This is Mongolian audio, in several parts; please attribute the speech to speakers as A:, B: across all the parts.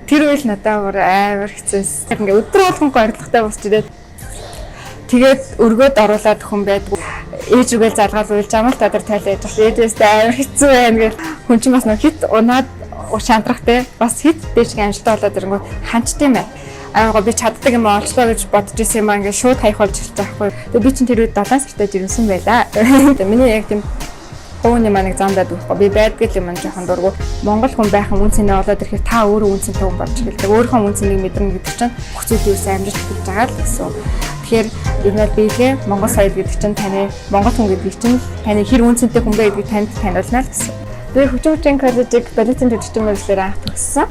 A: Тэр үйл надад бүр амар хэцүүс. Ингээ өдөр болгон горилготой босч ирээд тэгээд өргөөд оруулаад хүн байдгүй. Ээж үгээл залгаал уйлж амал та нар тайлаа яж. Ээжээс амар хэцүү байна гэл хүн чинь бас нөх хит унаад шантрах те бас хит дээш амжилттай болоод ирэнгүүт ханчтай юм байна. Аагаа би чаддаг юм олчлоо гэж бодож исэн юм аа, ингээд шууд хаях болж эхэлж байгаа байхгүй. Тэгээ би чинь тэр үед 7 сартай жирэмсэн байлаа. Тэгээ миний яг тийм хууны маань нэг зам байдаг байхгүй. Би байдгүй юм жоохон дургу. Монгол хүн байх юм үн цэнэ олоод ирэхээр та өөрөө үн цэнтэй хүн болж эхэлдэг. Өөрийнхөө үн цэнийг мэдэрнэ гэдэг чинь бүх зүйл юу сайн амжилт гэж байгаа л гэсэн. Тэгэхээр ер нь бол биелээ Монгол соёл гэдэг чинь таны Монгол хүн гэдэг чинь таны хэр үн цэнтэй хүн бэ гэдгийг танд таниулна л гэсэн. Би хөгжим коллежийг балетын жүжигчин мэргэжлээр анх төгссөн.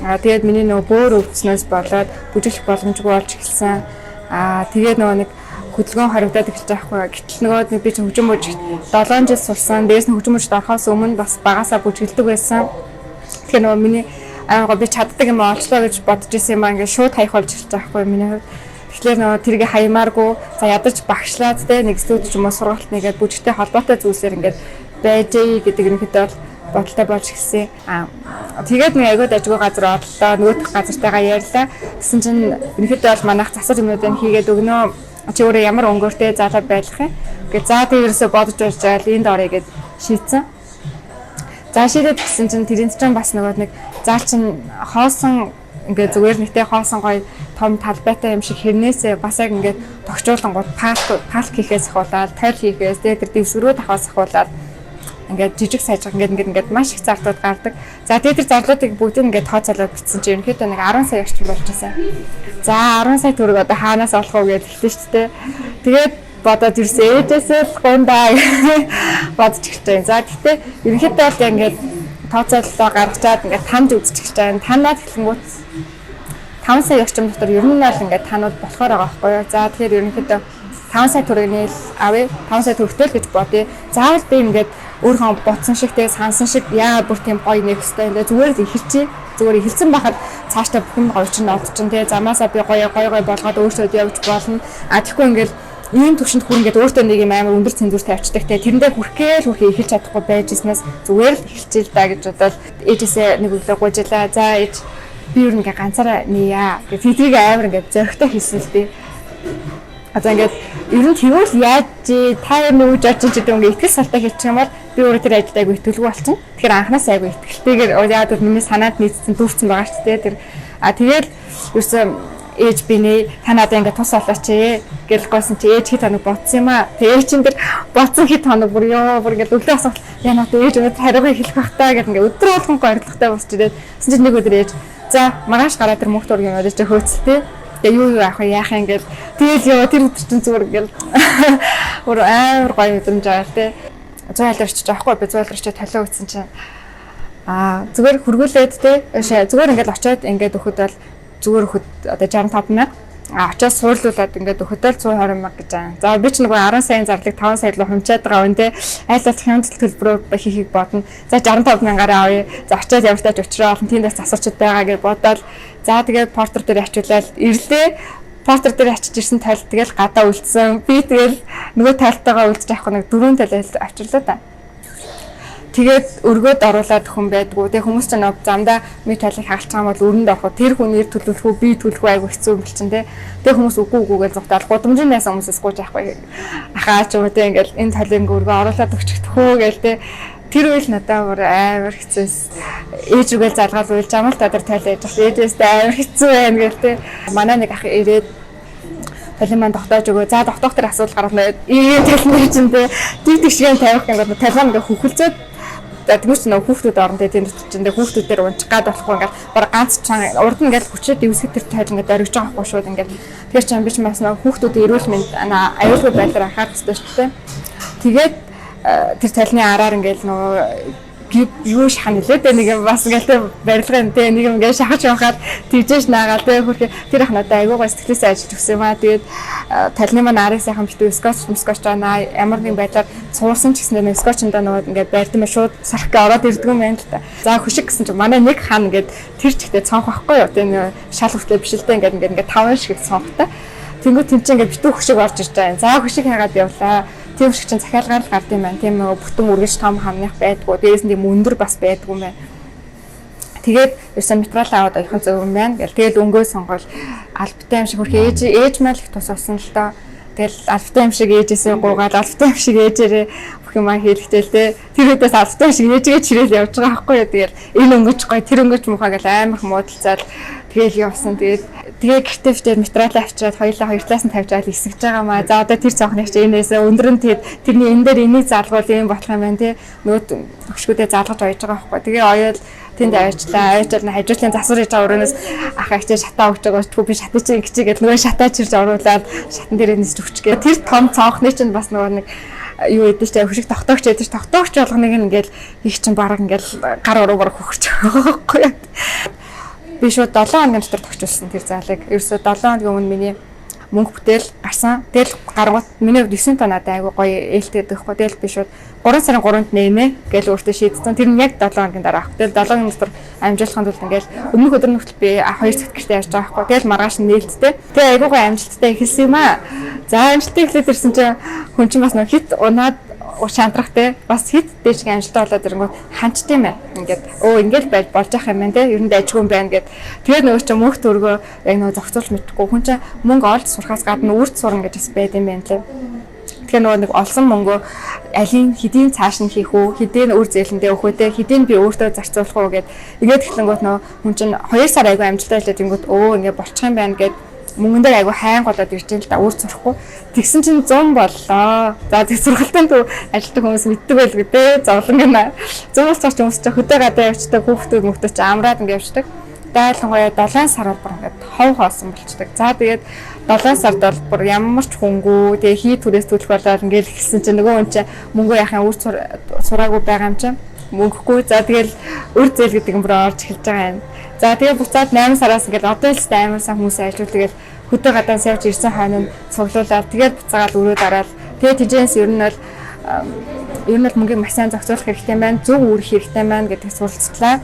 A: Аа, тэгээд миний нөгөө бөөр өвдснөөс болоод бүжиглэх боломжгүй болж эхэлсэн. Аа, тэгээд нөгөө нэг хөдөлгөөн хоригдоод эхэлж байгаа хгүй. Гэтэл нөгөө нэг би чинь хөгжим бүжигт 7 жил сурсан. Дээрээс нь хөгжим бүжигт орохоос өмнө бас багасаа бүжиглдэг байсан. Тэгэхээр нөгөө миний аагаа би чаддаг юм олчлоо гэж бодож исэн юм аа, ингээд шууд хаях болж эхэлж байгаа хгүй миний хувьд. Тэгэхээр нөгөө тэрийг хаямааргүй, за ядаж багшлаад те нэг студи ч юм уу сургалт нэгээд бүжигтэй холбоотой зүйлсээр ингээд байжээ гэдэг ерөнхийдөө бол бодолтой болж эхэлсэн. Аа, тэгээд нэг айгуу дажгүй газар орлоо, нөгөөх газартайгаа ярьлаа. Тэгсэн чинь ерөнхийдөө бол манайх засвар юмнуудыг хийгээд өгнө. Чи өөрөө ямар өнгөртэй залуу байх юм? Гэ за тэг ерөөсө бодож байж байгаа л энд орё гэд шийдсэн. За, шийдээд гисэн чинь тэрэн чинь бас нөгөө нэг заал чинь хоосон ингээд зүгээр нэгтэй хоосон гоё том талбайтай юм шиг хэрнээсээ бас яг ингээд тогтчуулангууд палк хийхээс ахуулаад, тойл хийхээс, тэгээд тэр дэвсгэрүүд авахаас ахуулаад ингээд жижиг сажиг ингээд ингээд ингээд маш их зарлууд гардаг. За, тэгээд тэр зарлуудыг бүгдийг ингээд тооцоолоод бичсэн чинь ерөнхийдөө нэг 10 сая орчим болж байсан. За, 10 сая төгрөг одоо хаанаас олох вэ гэж хэлсэн шүү дээ. Тэгээд бодоод ирсэн, ээжээсээ л гундаа бодож эхэлж байгаа. За, гэхдээ ерөнхийдөө бол ингээд тооцоололоо гаргачаад ингээд таньж үзэж эхэлж байгаа. Танаад эхлэнгүүт 5 сая орчим дотор ер нь бол ингээд танууд болохоор байгаа байхгүй юу. За, тэгэхээр ерөнхийдөө 5 сая төгрөгийн л авъя. 5 сая төгрөгтэй л гэж бодъё. Заавал би ингээд өөрийнхөө бодсон шиг те сансан шиг яа бүр тийм гоё нэг өстой юм бэ. Зүгээр л эхэлчихье. Зүгээр эхэлсэн байхад цаашдаа бүхэн гоё чинь олдчин те замаасаа би гоё гоё гоё болгоод өөртөө явж болно. А тэгэхгүй ингээд ийм төвшөнд хүр ингээд өөртөө нэг юм амар өндөр цензуур тавьчихдаг те, тэрэндээ хүрэхээ л хүрэхээ эхэлж чадахгүй байж ирснээс зүгээр л эхэлчихээ л да гэж бодоод ээжээсээ нэг өглөө гуйжлаа. За ээж, би юу ингээ ганцаараа нээе гэх тэдгийг амар ингээд зөрөгтэй хэлсэн л дээ. Одоо ингээд ер нь тэгвэл яаж та юу нүгж очиж гэдэг ингээ итгэл салтай хэлчих юм бол би өөрөө тэр ажилд айгу итгэлгүй болчихно. Тэгэхээр анханаас айгу итгэлтэйгээр яагаад гэвэл миний санаанд нийцсэн дүүрсэн байгаа шүү дээ. Тэр а тэгэл ерөөсөө ээж би нэ та надад ингээ тус олооч ээ гэл гойсон чи ээж хэд хоног бодсон юм аа. Тэгээ ээж чин тэр бодсон хэд хоног бүр ёо бүр ингээ өглөө асуулт яа надад ээж өнөө хариугаа хэлэх бах таа гэл ингээ өдөр болгон горилготой босч ирээд тэгсэн чинь нэг өдөр ээж за маргааш гараад тэр мөнх дургийн юм чи хөөцөлтэй. Тэгээ юу юу авах вэ яах юм гэл тэгэл ёо тэр өдөр чинь зүгээр ингээл бүр амар гоё мэдрэмж байгаа л те. Зуун айлаар очиж байгаа хгүй, би зуун айлаар очиж толио өгсөн чинь аа зүгээр хөргүүлээд те зүгээр ингээл очиод ингээд өгөхөд бол зүгээр өгөхөд одоо 65 мянга, а очиод суурлуулад ингээд өгөхөд л 120 мянга гэж байгаа. За, би ч нөгөө 10 саяын зарлыг 5 сая руу хумчаад байгаа үн те айл болох хямдл төлбөрөөр хийхийг бодно. За, 65 мянгаараа авъя. За, очиод ямар тач учраа олон тэндээс засварчд байгаа гэж бодоод за тэгээд портер дээр ачуулаад ирлээ. Портер дээр очиж ирсэн тойл тэгэл гадаа үлдсэн. Би тэгэл нөгөө тойлтойгоо үлдэж авах нэг дөрөв тойл авчирлаа да. Тэгээд өргөөд оруулаад хүн байдгүй. Тэгээ хүмүүс ч нэг замдаа ми тойлыг хагалчих юм бол өрөнд орох уу? Тэр хүн нэр төлөвлөх үү, би төлөх үү, айгу хэцүү юм болчин те. Тэгээ хүмүүс үгүй үгүй гэж зугтаал гудамжийн найсан хүмүүсээс гууж авахгүй. Ахаа ч юм уу те ингээл энэ тойлыг өргөө оруулаад өгчих хөө гээл те. Тэр үйл надад бүр амар хэцүүс. Ээж үгээл залгаал уйлж амал та нар тойл яж. Ээжээс амар хэцүү байна гээл те. Манай нэг ах ирээд толин маань тогтоож өгөө. За, тогтоох тэр асуудал гаргана. Ийм толин чинь те тэг тэгшгэн тавих ингээд толгой ингээ хөхөлцөөд. За, тэгмээс нөгөө хүүхдүүд орон те тийм дотор чинь хүүхдүүдээр унчих гад болохгүй ингээд баг ганц чан урд нь ингээд хүчээд дэвсгэд тэр тойл ингээд оргиж байгаа байхгүй шууд ингээд. Тэгэхээр чинь би ч бас нөгөө хүүхдүүдийн эрүүл мэнд аюулгүй байдлаар анхаарах хэрэгтэй шүү дээ. Тэгээд тэр цалины араар ингээд нөгөө юу шахах нэлээ дээ нэг юм бас ингээл те барилга юм те нэг юм ингээд шахаж явахад тэгжээж наагаал те хөрхи тэр ах надад айгуу гой сэтгэлээсээ ажиллаж өгсөн юм аа. Тэгээд талны маань арыг сайхан битүү скотч скотч аа ямар нэгэн байдлаар цуурсан ч гэсэн нэг скотчндаа нөгөө ингээд барьд юм шууд сарх гэ ороод ирдэг юм байна л та. За, хөшиг гэсэн чинь манай нэг хан ингээд тэр чигтээ цонх байхгүй юу те шал хүртлээ биш л дээ ингээд ингээд ингээд таван шиг цонхтой. Тэнгүү тэнд чинь ингээд битүү хөшиг орж ирж байгаа юм. За, хөшиг хайгаад явлаа. Тийм шиг чинь захиалгаар л гард юм байна. Тийм нөгөө бүтэн үргэлж том хамных байдгүй. Дээрээс нь тийм өндөр бас байдгүй юм байна. Тэгээд ерөөсөө материал аваад оёхон зөв юм байна гэл. Тэгэл өнгөө сонгоол албатай юм шиг хөрх ээж ээж мал их тус болсон л доо. Тэгэл албатай юм шиг ээжээсээ гуугаад албатай юм шиг ээжээрээ бүх юмаа хийлгтэл те. Тэр үдээс албатай юм шиг ээжгээ чирээл явж байгаа байхгүй юу. Тэгэл энэ өнгөч гоё, тэр өнгөч муухай гэл амар их муудалцаал тэгэл явсан. Тэгээд тэгээ гэртээ битээр материал авчираад хоёлаа хоёр талаас нь тавьж аал эсгэж байгаа маа. За одоо тэр цонхныг чи энэсээ өндөр нь тэгээд тэрний энэ дээр энийг залгуул юм болох юм байна те. Нөгөө хөшгүүдээ залгаж оёж байгаа байхгүй. Тэгээ оёол тэнд аваачлаа. Аваачаал нь хажуутлын засвар хийж байгаа өрөөнөөс ах агчаа шатаа өгч байгаа ч би шатыг чи ингэж гээд нөгөө шатаа чирж оруулаад шатан дээр нисч өгч гээ. Тэр том цонхны чинь бас нөгөө нэг юу гэдэг чинь хөшиг тогтоогч гэдэг чинь тогтоогч болгоныг ингээл их чинь бараг ингээл гар уруу бараг хөхөрч байгаа байхгүй юу. Би шууд 7 хоногийн дотор тогтчулсан тэр заалыг. Ерөөсөө 7 хоногийн өмнө миний мөнгө бүтээл гарсан. Тэгэл гаргууд миний хувьд 9 тонн надад айгу гоё ээлтэй байхгүй. Тэгэл би шууд 3 сарын 3-нд нэмэ гэж өөртөө шийдсэн. Тэр нь яг 7 хоногийн дараа ах. Тэгэл 7 хоногийн дотор амжуулахын тулд ингээл өмнөх өдөр нь хүртэл би 2 цагт гэртээ ярьж байгаа байхгүй. Тэгэл маргааш нь нээлттэй. Тэгээ айгу гоё амжилттай эхэлсэн юм аа. За амжилттай эхлээд ирсэн чинь хүн чинь бас нөх хит унаад шантрах те бас хит дээшг амжилттай болоод ирэнгүүт ханчт юм байна. Ингээд өө ингээд байж болж ах юм байна те. Ер нь дайжгүй юм байна гэд. Тэгээд нөгөө чинь мөнх төргөө яг нөгөө зохицуулж мэдхгүй хүн чинь мөнгө олж сурахаас гадна үрд сурна гэж бас байд юм байна лээ. Тэгэхээр нөгөө нэг олсон мөнгөө алийн хэдийн цааш нь хийх үү, хэдийн үр зээлэндээ өгөх үү те, хэдийн би өөртөө зарцуулах уу гэд. Ингээд эхлэнгүүт нөгөө хүн чинь 2 сар айгүй амжилттай байлаа тэнгүүт өө ингээд болчих юм байна гэд мөнгөн дээр айгүй хайнг болоод ирж байна л да үр сурахгүй. Тэгсэн чинь 100 боллоо. За тэг сургалтын төв ажилтдаг хүмүүс мэддэг байлгүй те. Зовлон гэнэ. 100 болцооч хүмүүс чи хөдөө гадаа явцдаг хүүхдүүд мөхтөө чи амраад ингэ явцдаг. Дайлангуяа 7 сар бол бүр ингээд хов хоосон болчдөг. За тэгээд 7 сард бол бүр ямар ч хүнгүй тэгээ хий түрээс төлөх болоод ингээд эхэлсэн чинь нөгөө хүн чинь мөнгөө яхаа үр сураагүй байгаа юм чинь мөнгөгүй. За тэгэл үр зээл гэдэг юм бүр орж эхэлж байгаа юм. За тэгээ буцаад 8 сараас ингээд одоо л амар сайн хүмүүс ажилуулдаг хөдөө гадаа явж ирсэн хойно нь цуглуулаад тэгээд буцаагаал өрөө дараал тэгээд тэжээс ер нь бол мөнгийг маш сайн зохицуулах хэрэгтэй байна, зөв үүрэх хэрэгтэй байна гэдэг суралцлаа.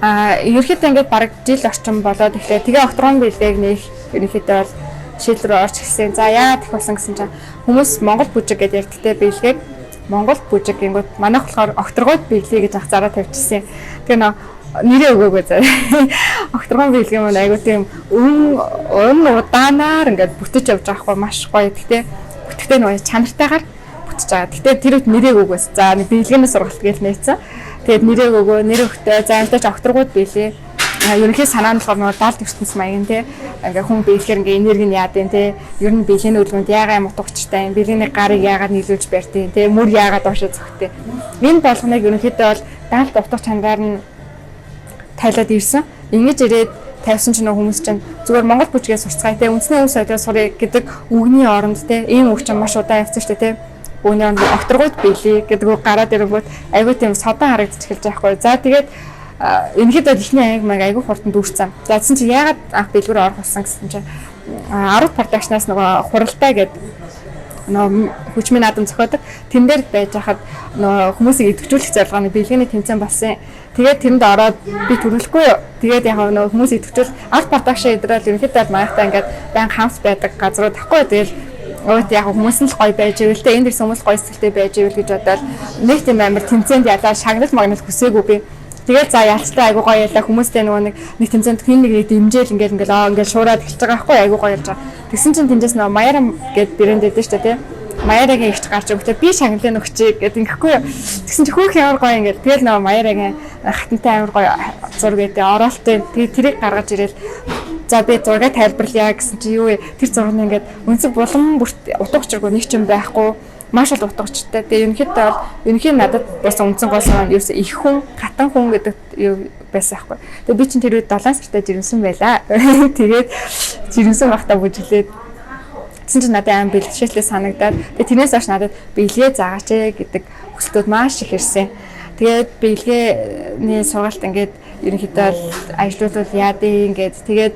A: А ерөнхийдөө ингээд бараг жил орчим болоод эхлэв. Тэгээ окторгон бэлгээг нэх ерөнхийдөө бол шийдэл рүү орж ирсэн. За яагаад их болсон гэсэн чинь хүмүүс Монгол бүжиг гэдээ ярьдагтэй бэлгээг Монгол бүжиг гингүүд манайх болохоор окторгойд бэлгээ гэж анх зараа тавьчихсан. Тэгээ нөө нэрээ өгөөгүй заа. Окторгон бэлэг юм айгуу тийм өн өн удаанаар ингээд бүтэж явж байгаа хгүй маш гоё. Гэтэ бүтэхдээ нөгөө чанартайгаар бүтэж байгаа. Гэтэ тэр үед нэрээ өгөөс. За нэг бэлгэнээс сургалт гээл нээсэн. Тэгээд нэрээ өгөө, нэр өгтөө. За амтаач окторгууд бэлээ. Ерөнхий санаа нь болохоор нөгөө далд ертөнц маяг те ингээ хүн биелэхээр ингээ энерги нь яад юм те ер нь биелийн өлгөнд яагаад юм утга учиртай юм биелийн гарыг яагаад нийлүүлж барьдیں те мөр яагаад доошо зөгттэй энэ болгоныг ерөнхийдөө бол далд утга чанараар нь тайлаад ирсэн. Ингэж ирээд тавьсан чинь хүмүүс чинь зүгээр Монгол бүжгээ сурцгаая те үндэсний өв соёлоо сурыг гэдэг үгний оронд те ийм үг чинь маш удаан явцсан шүү дээ те үгний оронд окторгууд билий гэдэг үг гараад ирэнгүүт айгүй тийм содон харагдчих эхэлж байгаа хгүй. За тэгээд ерөнхийдөө эхний анги маг айгүй хурдан дүүрсэн. За тэгсэн чинь яагаад анх бэлгүүр орох болсон гэсэн чинь Арут продакшнаас нөгөө хуралтай гэдэг нөгөө хүчмийн наадам зохиодог. Тэн дээр байж хахад нөгөө хүмүүсийг идэвхжүүлэх зорилгооны бэлгэний тэмцээн болсон. Тэгээд тэрэнд ороод би төрөлхгүй юу. Тэгээд яг нөгөө хүмүүс идэвхжүүл арт продакшн эдрэл ерөнхийдөө манайхтай ингээд баян хамт байдаг газрууд тахгүй. Тэгэл өөт яг хүмүүс нь л гоё байж ивэл тэ энд ирсэн хүмүүс гоё сэтгэлтэй байж ивэл гэж бодоод нэг тийм амар тэмцээнд ялаа шагнал магнал хүсээгүй би. Тэгээд за ялцтай айгуу гоё ялаа хүмүүстэй нөгөө нэг нэг тэмцээнд хин нэг дэмжээл ингээл ингээл аа ингээл шуураад эхэлж байгаа байхгүй айгуу гоё ялж байгаа. Тэгсэн чинь тэмцээс нөгөө Маяра гэд брэнд өгдөө шүү дээ тий. Маярагийн ихч гарч өгтөө би шагналын өгчээ гэд ингэхгүй юу. Тэгсэн чинь хөөх ямар гоё ингээл тэгэл нөгөө Маярагийн хатантай амар гоё зураг гэдэг ороолтой. Тэгээд тэрийг гаргаж ирээл за би зургаа тайлбарлая гэсэн чи юу вэ? Тэр зураг нь ингээд өнцөг булан бүрт утга учиргүй нэг ч юм байхгүй маш ол утга учиртай. Тэгээ ерөнхийдөө бол ерөнхий надад бас үндсэн гол санаа нь ерөөсөө их хүн, хатан хүн гэдэг юу байсан байхгүй. Тэгээ би чинь тэр үед 7 сартай жирэмсэн байлаа. Тэгээд жирэмсэн байхдаа бүжиглээд тэгсэн чинь надад аим бэлгшээтлээ санагдаад тэгээ тэрнээс хойш надад бэлгээ заагаач ээ гэдэг хүсэлтүүд маш их ирсэн. Тэгээд бэлгээний сургалт ингээд ерөнхийдөө бол ажилуулвал яадын ингээд тэгээд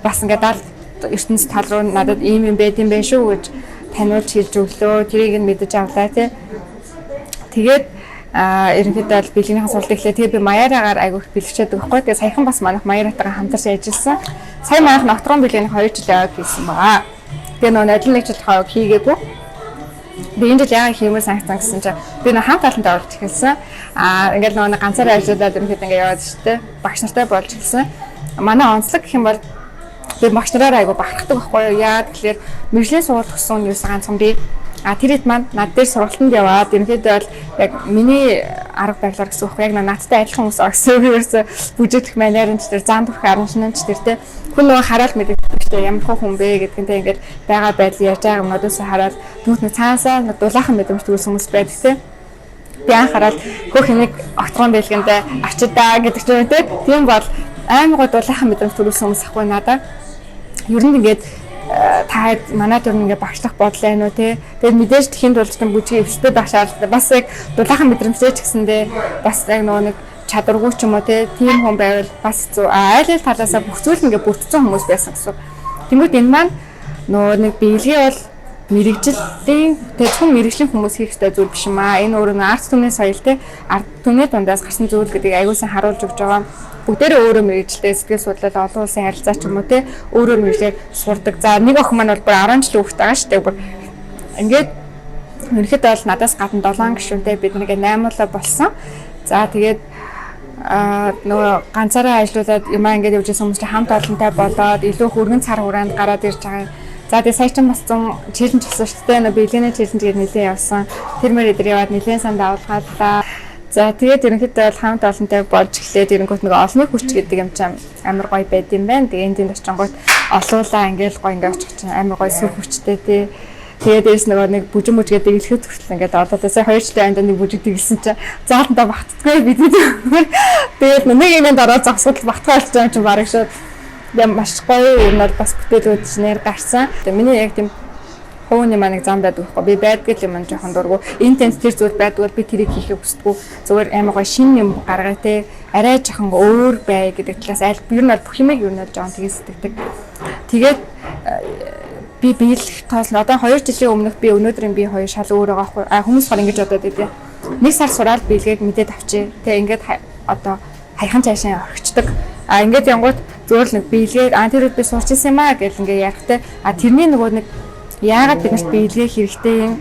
A: бас ингээд дал ертөнц тал руу надад ийм юм байд юм байна шүү гэж таниулж хэлж өглөө. Тэрийг нь мэдэж авлаа тий. Тэгээд ерөнхийдөө бол бэлгийнхаа сургалт эхлэе. Тэгээд би Маярагаар айгүйх бэлгчээд өгөхгүй. Тэгээд саяхан бас манайх Маяратайгаа хамтарч ажилласан. Сая манайх Ногтрон бэлгийн 2 жил яваад хийсэн байгаа. Тэгээ нөгөө нодлон нэг жил хойг хийгээгүй. Би энэ жил яагаад хиймээр санагцсан гэсэн чинь би нөх хамт олонтой орж эхэлсэн. Аа, ингээл нөгөө нэг ганцаараа ажиллаад ерөнхийдөө ингээ яваад штэ. Багш нартай болж эхэлсэн. Манай онцлог гэх юм бол би багш нараараа айгу бахархдаг байхгүй юу? Яагаад гэхээр мэргэжлийн сургууль төгссөн нь юусан ганцхан би. А, тэр хэд маань над дээр сургалтанд яваад ерөнхийдөө бол яг миний арга барилаар гэсэн үг байхгүй, яг надтай адилхан хүмүүс орсон юм, ерөөсө бүжигдэх манер нь ч тэр зан төрх арамшин нь ч тэр те хүн нөгөө хараад мэддэг шүү дээ, ямар хүн бэ гэдг нь те. Ингээд байгаа байдал, ярьж байгаа юмнуудаас хараад түүх нэг цаасаа дулаахан мэдрэмж төрүүлсэн хүмүүс байдаг те. Би анхаарал хөх хэмиг огтгон бэлгэндээ авчидаа гэдэг ч юм те. Тийм бол амар гой дулаахан мэдрэмж төрүүлсэн хүмүүс ахгүй надаа. Ер нь ингээд та манай төр ингээ багшлах бодол байна уу те. Тэгээд мэдээж тхийн тулд ч бүжгийн эвстэй байх шаардлагатай. Бас яг дулаахан мэдрэмжтэй ч гэсэндээ бас яг нөгөө нэг чадваргүй ч юм уу те, тийм хүн байвал бас хэцүү. А, айл айл талаасаа бүх зүйл ингээ бүрдсэн хүмүүс байсан гэсэн. Тэнгүүт энэ маань нөгөө нэг биелгээ бол мэргэжлийн тэг зөвхөн мэргэжлийн хүмүүс хийх ёстой зүйл биш юм аа. Энэ өөрөө ард түмний соёл те, ард түмний дундаас гарсан зүйл гэдгийг аягүй сайн харуулж өгч байгаа. Бүгдээрээ өөрөө мэргэжилтэй, сэтгэл судлал, олон улсын харилцаа ч юм уу те, өөрөөр мэргэжлээр сурдаг. За, нэг охин маань бол бүр 10 жилийн хүүхэд байгаа шүү дээ. Бүр ингээд ерөнхийдөө бол надаас гадна 7 гишүүнтэй бид нэг 8 болсон. За, тэгээд нөгөө ганцаараа ажиллаулаад юмаа ингээд явж байсан хүмүүс чинь хамт олонтой болоод илүү их өргөн цар хүрээнд гараад ирж байгаа юм. За, тэгээ сая чинь бас 100 challenge болсон шүү дээ. Нөгөө биелэгний challenge гээд нэлээд явсан. Тэр мөр эдэр яваад нэлээд сан давлгааллаа. За, тэгээд ерөнхийдөө бол хамт олонтой болж эхлээд ерөнхийдөө нөгөө олонны хүч гэдэг юм чинь амар гоё байд юм байна. Тэгээ энд тэнд очингууд олуулаа ингээл гоё ингээд очих чинь амар гоё сүр хүчтэй тий. Тэгээд дээрс нөгөө нэг бүжин мүжгээ дэглэхэд хүртэл ингээд олоод сая 2 жилийн анд нэг бүжиг дэглэсэн чинь заалтандаа багтдаггүй бидний. Тэгээд нэг юмд ороод зогсоод багтгаа болчих юм чинь бараг шууд. Тэгээ маш гоё юм бол бас бүтээлүүд нэр гарсан. Тэгээ миний яг тийм хувийн маань нэг зам байдаг байхгүй. Би байдгүй юм жоохон дургу. Энэ тэнд тэр зүйл байдаг бол би тэрийг хийхийг хүсдэггүй. Зүгээр амар гоё шинэ юм гаргая те. Арай жоохон өөр бай гэдэг талаас аль ер нь бол бүх юмыг ер нь бол жоохон тгий сэтгэдэг. Тэгээд би биелэх тоол одоо 2 жилийн өмнөх би, өнөөдрийн би хоёр шал өөр байгаа байхгүй. А, хүмүүс болохоор ингэж бодоод байдیں۔ Нэг сар сураад биелгээд мэдээд авчи. Тэ, ингээд одоо хаяхан цаашаа орхичдаг. А, ингээд янгууд зүгээр л нэг биелгээд а тэр үед би сурч исэн юм аа гэл ингээд ярихтай. А, тэрний нөгөө нэг яагаад биднэрт биелгээ хэрэгтэй юм,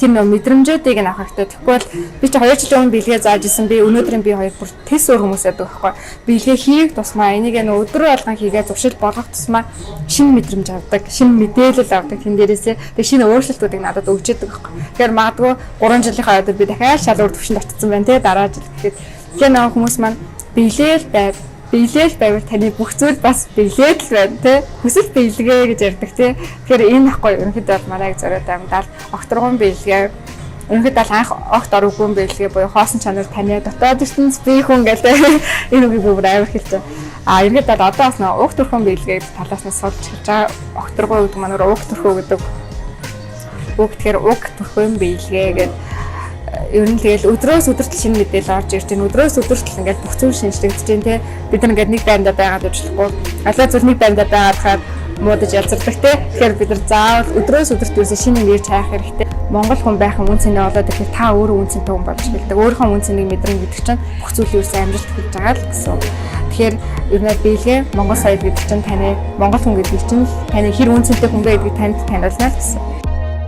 A: тэр нөө мэдрэмжүүдийг нь авах хэрэгтэй. Тэгэхгүй бол би чи 2 жилийн өмнө биелгээ зааж исэн би, өнөөдрийн би хоёр бүр тэс өөр хүмүүс байдаг байхгүй. Биелгээ хийх тусмаа, энийг нөө өдрөө болгон хийгээ зуршил болгох тусмаа шинэ мэдрэмж авдаг, шинэ мэдээлэл авдаг тэн дээрээсээ. Тэгээ шинэ өөрчлөлтүүдийг надад өгч яадаг байхгүй. Тэгэхээр магадгүй 3 жилийнхаа өдөр би дахиад шал өөр төвшөнд очсон байна те, дараа жил гэхэд. Тэгэхээр нөгөө хүмүүс маань биелээл байв, биелээл байвал таны бүх зүйл бас биелээд л байна те. Хүсэл биелгээ гэж ярьдаг те. Тэгэхээр энэ ахгүй ерөнхийдөө бол манайг зориод амьдаал огторгон биелгээ, ерөнхийдөө бол анх огт ороогүй биелгээ буюу хоосон чанар таны дотоод ертөнц би хүн гэл те. Энэ үгийг би бүр амар хэлж байгаа. А, ерөнхийдөө бол одоо бас нэг уг төрхөн биелгээ талаас нь судалж эхэлж байгаа. Огторгон гэдэг маань уг төрхөө гэдэг үг. Тэгэхээр уг төрхөн биелгээ гэдэг ер нь тэгэл өдрөөс өдөрт шинэ мэдээлэл орж ирж байна. Өдрөөс өдөрт л ингээд бүх зүйл шинжлэгдэж байна те. Бид нар ингээд нэг байрандаа байгаад ажиллахгүй. Алаа зүйл нэг байрандаа байгаад хаад муудаж ялзардаг те. Тэгэхээр бид нар заавал өдрөөс өдөрт ерөөсөө шинэ юм ирж хайх хэрэгтэй. Монгол хүн байх үн цэнэ олоод ирэхээр та өөрөө үн цэнтэй хүн болж эхэлдэг. Өөрийнхөө үн цэнийг мэдрэн гэдэг чинь бүх зүйл ерөөсөө амжилт хийж байгаа л гэсэн. Тэгэхээр ер нь биелгээ Монгол соёл гэдэг чинь таны Монгол хүн гэдэг чинь таны хэр үн цэнтэй хүн бэ гэдгийг танд таниулна л гэсэн.